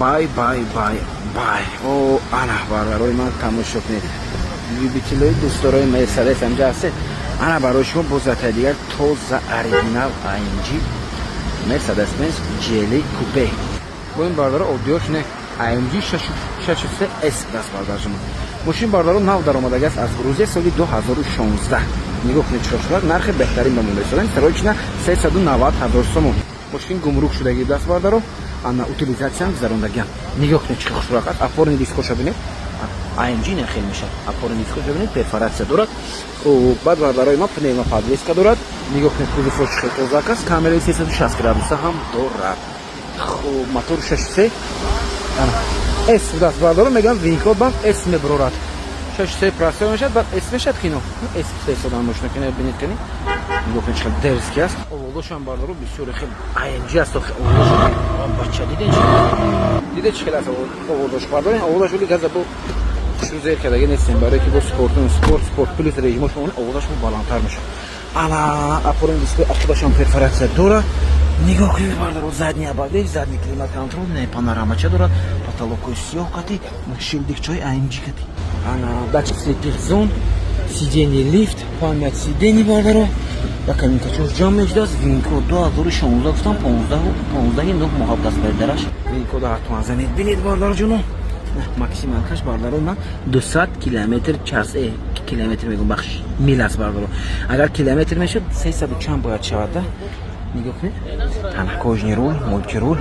Бай, бай, бай, бай. О, ана, бародарои ман, тамошо кунед. Любителои, дӯстдорои Мерседес ҳамҷа ҳастед. Ана, барои шумо боз ятаи дигар тоза оригинал AMG Мерседес Бенз GLE купе. Бо ин, бародаро, оддиёш не, AMG 63 S даст, бародарҷон. Мошин, бародаро, нав даромадаги аст аз Грузия, соли 2016. Нигоҳ кунед, чиро шудад, нархи беҳтарин ба монда истодан, срочно 390 ҳазор сомон. Мошин гумрук шудаги даст, бародаро, ана, утилизатсияам гузарондагиам. Нигоҳ кунед, чӣ хушрак аст. Опорный дискоша бинед, AMG не хел мешавад. Опорный дискоша бинед, перфорация дорад. Баъд, бародарои ман, пневмоподвеска дорад. Нигоҳ кунед, кузовош чӣ хел тозак аст, камераи 360 градуса ҳам дорад. Хуб, мотори 63 S будааст, бародаро, мегӯям, ВИН-код бам S мебарорад. 63 простой мешавад, баъд S мешавад, кино S истеҳсодан мошина кани бинед, кани нигоҳ кунед, чӣ хел дерзкий аст. Овозошам, бародаро, бисёре хел AMG аст. Овозош, бача, диден, чи диде, чӣ хел аст овозош, бародаро. Овозаш вали газа бо хушрӯ зер кардаги нестем, барое ки бо спортун, спорт, спорт плюс режимош овозаш баландтар мешавад. Ана, опорный дисплей, ақибашам перфорация дорад. Нигоҳ кунед, бародаро, задний обогрев, задний климат контроль, не, панорамача дорад, потолокҳои сиёҳ кати, шилдикчаҳои AMG кати, ана, датчик слепых зон, сиденье лифт, память сидений, бародаро, якаминкачош ҷамъ мешудааст. ВИН-код 2016 гуфтам, 15 9 моҳ даст бардараш. ВИН-кода ҳатман занед, бинед, бародарҷоно. Максималкаш, бародаро, ман 200 километр час, километр мегӯм, бахш, мил аст, бародаро. Агар километр мешуд, 300 чанд бояд шавад да. Нигоҳ кунед, ана, кожаный руль, мультируль,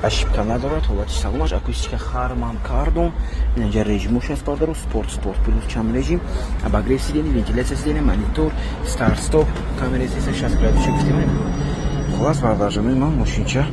ошибка надорад. Ҳолати салонаш, акустика Харман Кардон. Инҷа режимош аст, бародаро: спорт, спорт плюс, чанд режим, обогрев сидений, вентиляция сидения, монитор, старт стоп, камераи 360 градуса гуфтем. Хулас, бародарҷонои ман, мошинча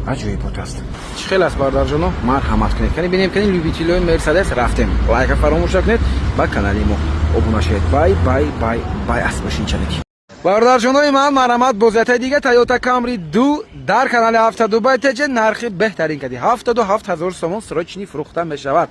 аҷоибот аст. Чӣ хел аст, бародарҷоно? Марҳамат кунед, кани бинем, кани любителои Мерседес рафтем. Лайка фаромӯш накунед, ба канали мо обуна шавед. Бай, бай, бай, бай аст мошинчанаки. Бародарҷонои ман, марҳамат, бозиятаи дига Тойота Камри 2 дар канали 72 теҷе, нархи беҳтарин кади 77 000 сомон срочный фурӯхта мешавад.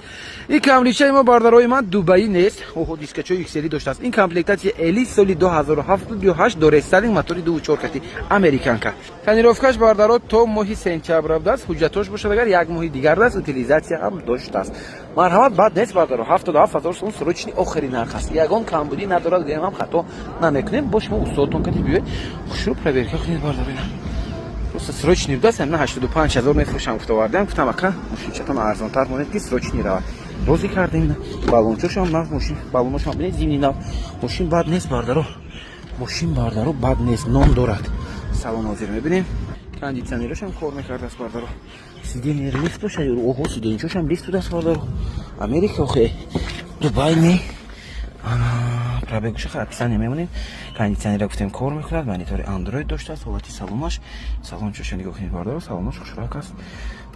Ин камричаи мо, бародарои ман, Дубаӣ нест. Оҳо, дискачои XL доштааст. Ин комплектация LE, соли 2007, дорестайлинг, мотори 24 кати, американка. Тонировкаш, бародаро, то моҳи сентябр будааст. Ҳуҷҷатош бошад, агар як моҳи дигар даст, утилизатсия ҳам доштааст. Марҳамат, бад нест, бародаро, 77 000 сомон срочный охири нарх аст, ягон камбудӣ надорад, гӯям ҳам хато намекунем. Бо шумо устодтон кади биёед, хушрӯ проверка кунед, бародаро. Просто срочный будааст, ҳамина 85 000 мефурӯшам гуфта овардам. Гуфтам, ака, мошинчатон арзонтар монед, ки срочный равад. Розӣ кардем. Баллончошам нав, мошин баллоношам бинед, зимний, нав. Мошин бад нест, бардаро, мошин, бардаро, бад нест, ном дорад. Салон ҳозир мебинем, кондитсионерошам кор мекардааст, бардаро. Сиденье лифт бошад. Оҳо, сиденьечошам лифт будааст, бардаро. Америка охе, Дубай не. Пробегуша описание мемонем. Кондитсионера гуфтем, кор мекунад, монитори Андроид доштааст. Ҳолати салонаш, салончоша нигоҳ кунед, бардаро, салонаш хушрак аст.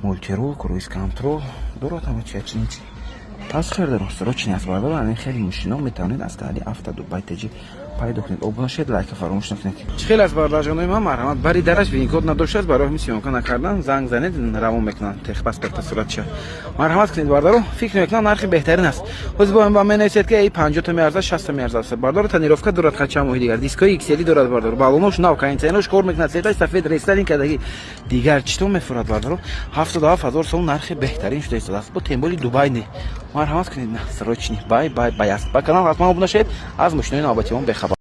Мультируль, круиз контроль дорад, ҳама чи чи. Пас хеле срочный аст, бардаро. Ин хеле мошино метавонед аз канали Авто Дубай Теҷи пайдо кунед. Обуна шавед, лайка фаромӯш накунед. Чӣ хел аст, бародарҷонои ман? Марҳамат. Бари дараш ВИН-код надоштааст, барои ҳамин съёмка накардан. Занг занед, равон мекунанд техпаспорта, суратша. Марҳамат кунед, бардаро. Фикр мекунам, нархи беҳтарин аст. Ҳозир бо ба менависед, ки эй, 50-та меарзад, 60-та меарзад. Бардаро, тонировка дорад, ха, чанд моҳи дигар, дискои XL дорад, бардаро, баллонош нав, кондитсионерш кор мекунад, цветаи сафед, рестайлинг кардаги. Дигар чӣ то мефурад, бардаро? 77 000 сом нархи беҳтарин шуда истодааст, бо тем более Дубай не. Марҳамат кунед, срочный. Бай, бай, бай аст. Ба канал ҳатман обуна шавед, аз мошинои навбатиён бехабар.